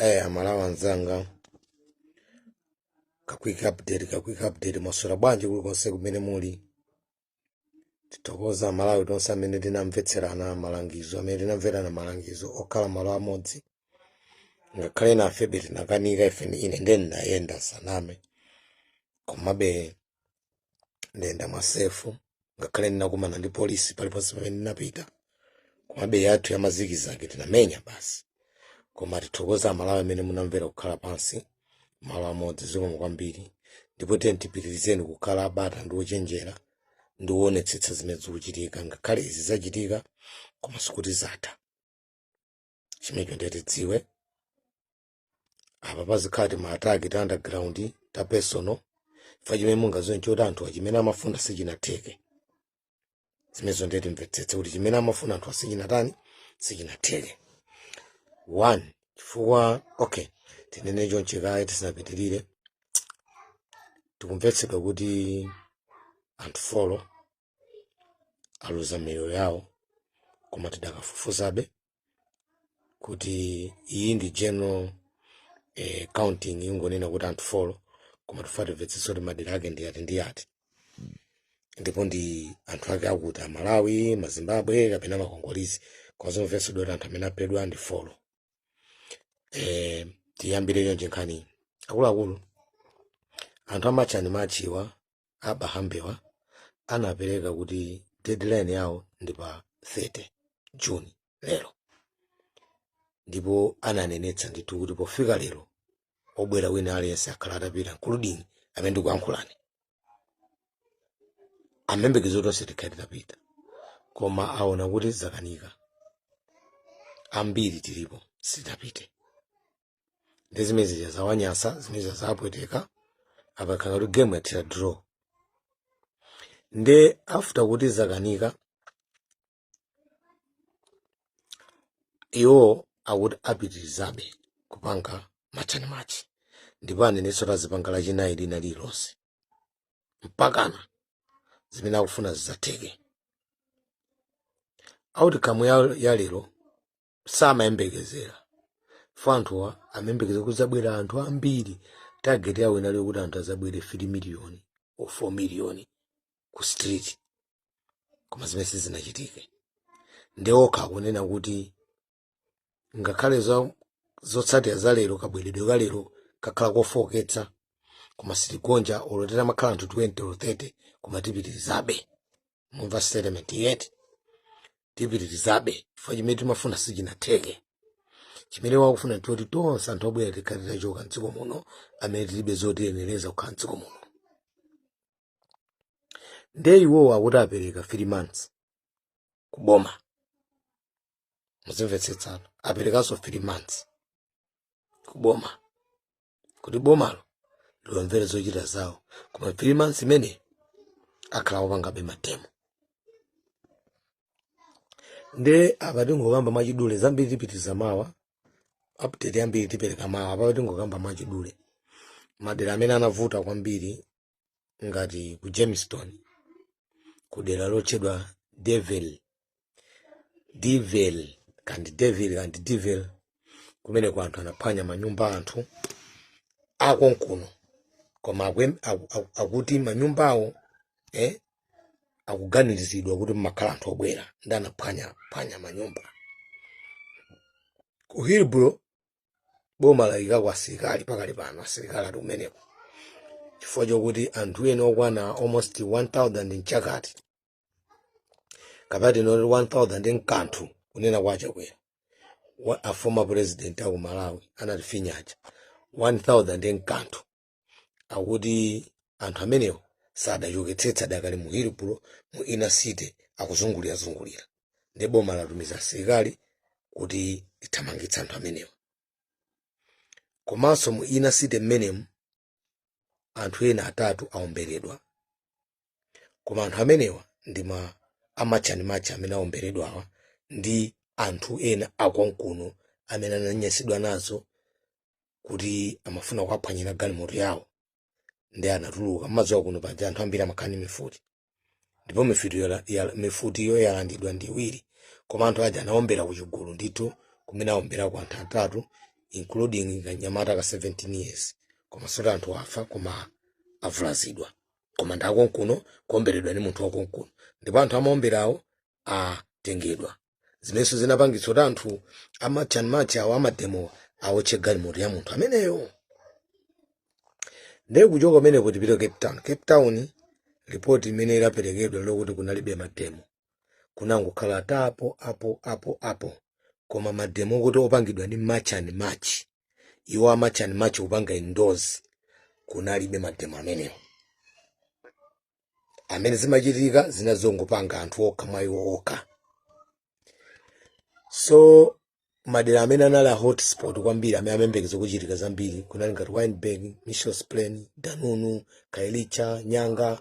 Amalawi anzanga, ka quick update, ka quick update. Mwaswera bwanji kulikonse kumene muli? Tithokoza Amalawi tonse amene tinamvetserana malangizo, amene tinamverana malangizo okhala malo amodzi, ngakhale nafebe tinakanika. Ife, ine ndiye ndinayenda, saname, komabe ndayenda mwa safe, ngakhale ndinakumana ndi polisi paliponse pamene ndinapita, komabe yathu ya mazigzag tinamenya basi. Koma tithokoza Amalawi amene munamvera kukhala pansi malo amodzi, zikomo kwambiri. Ndipo tiye tipitirizeni kukhala abata ndi ochenjera ndi kuonetsetsa zimene zikuchitika. Ngakhale izi zachitika, koma sikuti zatha. Chimenecho ndiye tidziwe. Apa pazikhala ti ma attack ta underground, ta personal. Chifukwa chimene mungaziwe nchoti anthu chimene amafuna sichinatheke. Zimenezo ndiye timvetsetse kuti chimene amafuna anthu sichinatani, sichinatheke. One, chifukwa, okay, tinene chonchi kaye tisanapitirire. Tikumvetsedwa kuti anthu 4 aluza miyoyo yawo, koma tidakafufuzabe kuti iyi ndi general counting, ingonena kuti anthu 4, koma tifuna timvetsetse kuti madera ake ndi ati ndi ati, ndipo ndi anthu ake akuti Amalawi, Mazimbabwe kapena Makongolese. Koma zomvetsedwa kuti anthu amene aphedwa ndi 4. Tiyambire chonchi nkhani, akuluakulu. Anthu a March and March wa abahambewa anapereka kuti deadline yawo ndi pa 30 June, lero, ndipo ananenetsa ndithu kuti pofika lero obwera wina aliyense akhala atapita, including amene ndikuyankhulani. Amayembekeza tonse tikhale titapita, koma aona kuti zakanika, ambiri tilipo sitinapite. Ndi zimene zija zawanyasa, zimene zija zawapweteka. Apa khala kuti game yathera draw. Nde after kuti zakanika, iwo akuti apitirizabe kupanga March and March, ndipo anenetsa kuti azipanga Lachinayi lina lililonse mpakana zimene akufuna zidzatheke. Outcome ya lero samayembekezera fo anthuwa amayembekeza kudzabwera anthu ambiri. Target yawo inali yokuti anthu azabwere 3 million or 4 million ku street, koma zimene sizinachitike. Ndi okha akunena kuti ngakhale zotsatira za lero, kabweredwe ka lero kakhala kofoketsa, koma sitigonja, olo titamakhala anthu 20 or 30, koma tipitirizabe. Mumva statement yeti tipitirizabe chifukwa chimene timafuna sichinatheke. Chimene wakufuna ndichoti tonse anthu obwera tikhale titachoka mdziko muno, amene tilibe zotiyenereza kukhala mdziko muno. Nde iwowo akuti apereka 3 months kuboma. Muzimvetsetsana, aperekanso 3 months kuboma kuti bomalo liwamvere zochita zawo, koma 3 months imene akhala akupangabe mademo. Nde apa tingokamba mwachidule, zambiri tipitiriza mawa, update yambiri tipereka mawa. Apa tingokamba mwachidule madera amene anavuta kwambiri, ngati ku Germiston, ku dera lotchedwa Devil Devil kandi Devil kandi Devil, kumeneko anthu anaphwanya manyumba a anthu akonkuno, koma akuti manyumbawo akuganiziridwa kuti mmakhala anthu obwera, ndi anaphwanya phwanya manyumba. Ku Hillbrow boma layikako asilikali pakali pano, asilikali ali kumeneko chifukwa chokuti anthu ena okwana almost 1000 mchakati kapati noti 1000 nkanthu, kunena kwa Chakwera, a former president aku Malawi anatifinyaja 1000 nkanthu, akuti anthu amenewo sadachoketsetsa, adakali mu Hillbrow, mu inner city, akuzungulirazungulira. Ndi boma latumiza asilikali kuti lithamangitse anthu amenewo. Komanso mu inner city mmenemu anthu ena atatu aomberedwa, koma anthu amenewa ndi ma a March and March amene aomberedwawa ndi anthu ena akonkuno amene ananyansidwa nazo kuti amafuna kuwaphwanyira galimoto yawo, ndi anatuluka. Mmadziwa kuno paja anthu ambiri amakhala ndi mifuti, ndipo mifutiyo yalandidwa ndi iwiri, koma anthu aja anaombera kuchigulu ndithu, kumene aomberako anthu atatu. including kanyamata ka 17 years. Koma soti anthu afa, koma avulazidwa, koma ndakonkuno kuomberedwa ndi munthu wakonkuno, ndipo anthu amaomberawo atengedwa, zimenso zinapangitsa kuti anthu a March and March awo ama demo awotche galimoto ya munthu ameneyo. Ndiye kuchoka kumeneko tipite Cape Town. Cape Town, ripoti imene ilaperekedwa lokuti kunalibe ma demo, kunangokhala tapo apo apo apo, koma ma demo kuti opangidwa ndi March and March, iwo a March and March kupanga endorse, kunalibe ma demo amenewo. Amene zimachitika zinazongopanga anthu okha mwa iwo okha. So madera amene anali a hotspot kwambiri, amene amembekeza kuchitika zambiri, kunali ngati Wynberg, Mitchells Plain, Dunoon, Khayelitsha, Nyanga.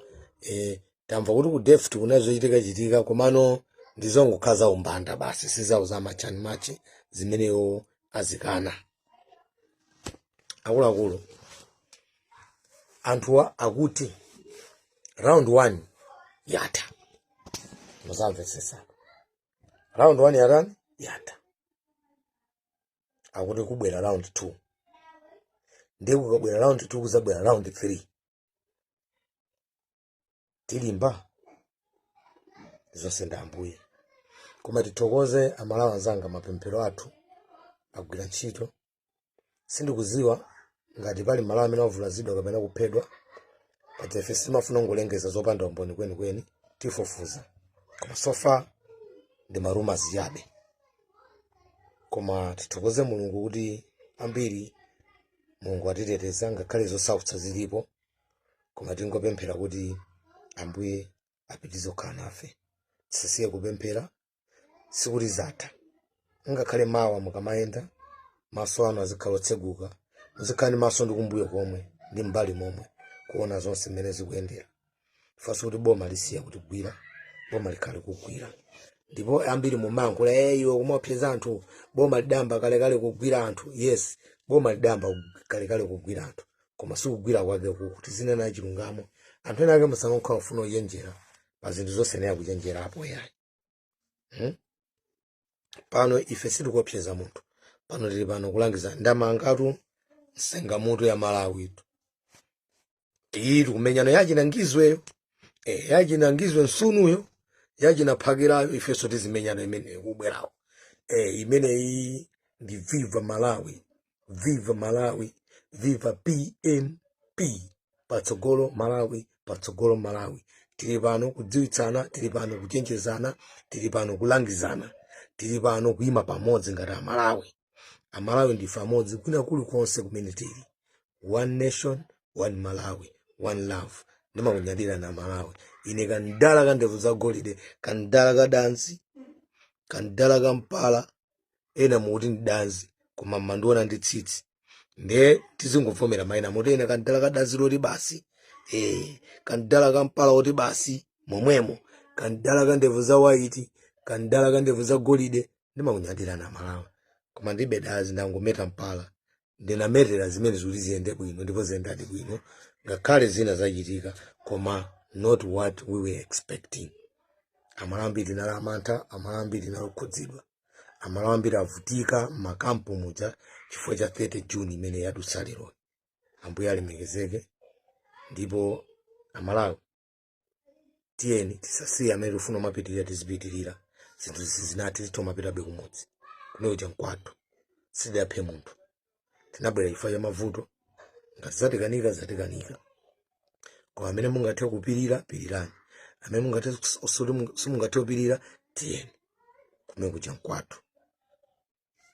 Tamva kuti ku Delft kunali zochitika chitika, komano ndizongokhala za umbanda basi, sizawo za March and March zimeneyo azikana. Akuluakulu, anthuwa akuti round one yatha. Muzamvetsesa, round one yatani? Yatha. Akuti kubwera round two, ndiye kukabwera round two kuzabwera round three. Tilimba zonse ndi Ambuye, koma tithokoze Amalawi anzanga, mapemphero athu agwira ntchito. Sindikuziwa ngati pali Malawi amene avulazidwa kapena kuphedwa, paja ife sitimafuna ngolengeza zopanda umboni kwenikweni, tifufuza, koma so far ndi ma rumours chabe. Koma tithokoze Mulungu kuti ambiri Mulungu atiteteza, ngakhale zosautsa zilipo, koma tingopemphera kuti Ambuye apitirize kukhala nafe. Tisasiye kupemphera, sikuti zatha. Ngakhale mawa mukamayenda, maso anu azikhala otseguka, muzikhala ndi maso ndi kumbuyo komwe ndi mbali momwe, kuona zonse mmene zikuyendera. Fasi kuti boma lisiya kutigwira, boma likhale kugwira. Ndipo ambiri mumayankhula, "Eh, iwe kumaopseza anthu, boma lidamba kalekale kugwira anthu." Yes, boma lidamba kalekale kugwira anthu, koma sikugwira kwake kuku. Tizinena chilungamo. Anthu ena ake musamakhala ufuna kuchenjera pa zinthu zosenera kuchenjera apo yayi, Pano ife sitikuopseza munthu, pano tili pano kulangiza. Ndamangatu msengamutu ya Malawi tu iyi, tikumenyano yachinangizweyo, yachinangizwe nsunuyo, yachinaphakirayo, ifenso tizimenyano imeneyo kubwerawo. Imeneyi ndi viva Malawi, viva Malawi, viva PMP! Patsogolo Malawi, patsogolo Malawi! Tili pano kudziwitsana, tili pano kuchenjezana, tili pano kulangizana, tili pano kuyima pamodzi ngati Amalawi. Amalawi ndife amodzi kwina kulikonse kumene tili. One nation, one Malawi, one love. Ndimakunyadira na Malawi. Ine kandala ka ndevu za golide, kandala ka danzi, kandala ka mpala. Ena mukuti ndi danzi, koma mmandiona ndi tsitsi, nde tizinguvomera mayina muti ena kandala ka danzi loti basi, kandala ka mpala oti basi momwemo, kandala ka ndevu za white, kandala ka ndevu za golide. Ndimakunyadira na Malawi, koma ndibe dazi, ndangometa mpala. Ndinametera zimene zikuti ziyende bwino, ndipo ziyendadi bwino, ngakhale zina zachitika, koma not what we were expecting. Amalawi ambiri tinali amantha, Amalawi ambiri tinali okhudzidwa, Amalawi ambiri avutika m'makampu muja chifukwa cha 30 June imene yadutsa lero. Ambuye alemekezeke. Ndipo Amalawi, tiyeni tisasiye. Amene tifuna kumapitirira, tizipitirira. Zinthu zinati titomapitabe kumudzi kumene kuja nkwathu, sitidaphe munthu, tinabwera chifukwa cha mavuto. Ngati zatikanika, zatikanika, koma amene mungathe kupirira, pirirani. Amene mungathe simungathe kupirira, tiyeni kumene kuja nkwathu,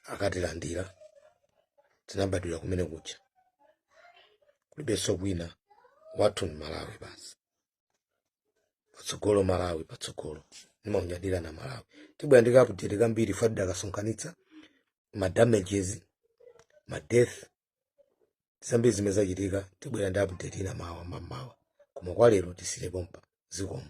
akatilandira. Tinabadwira kumene kuja, kulibenso kwina, wathu ni Malawi basi. Patsogolo Malawi, patsogolo! Ndimakunyadira na Malawi. Tibwera ndi update kambiri fadida akasonkhanitsa ma damages, ma death, zambiri zimene zachitika. Tibwera ndi update ina mawa mamawa, koma kwa lero tisire pompa. Zikomo.